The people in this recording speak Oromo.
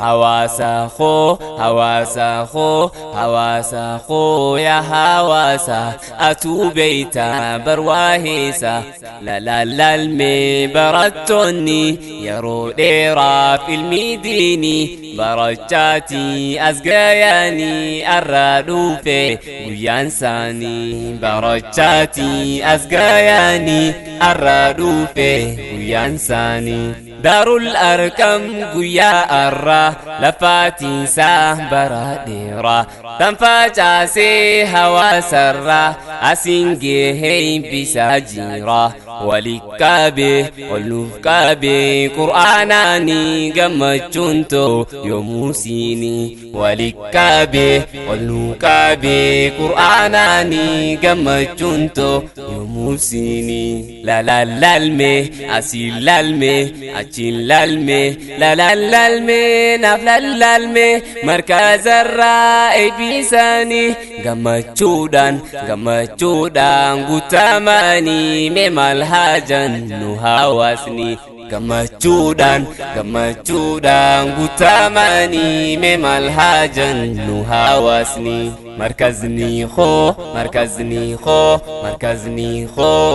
Hawaasa koo, hawaasa koo, hawaasa koo, yaa hawaasa atuu beeyta barwaaheessa. Lalaallalmee barattoonni yeroo dheeraaf ilmi diinii barachaatii as gayanii arraa dhufe guyyaan isaanii, barachaatii as gayanii arraa dhufe guyyaan isaanii. Daarul Arkam guyyaa arraa lafaatiinsaa bara dheeraa tan facaasee hawaasarraa asiin gahee bisaa jira. Waliqqabe ol nuuf qabe qur'aanaanii gammachuun too yoomuu siinii. Waliqqabe ol nuuf qabe qur'aanaanii gammachuun too yoomuu siinii. Lalaallalme asiin lalme achiin lalme, lalaallalme naaf lallaalme markazarraa eebbisanii gammachuudhaan gammachuudhaan guutamanii. Mee maal haajan nu hawaasni? Gammachuudhaan gammachuudhaan guutamanii, mee maal haajan nu hawaasni? Markazni koo, markazni koo, markazni koo.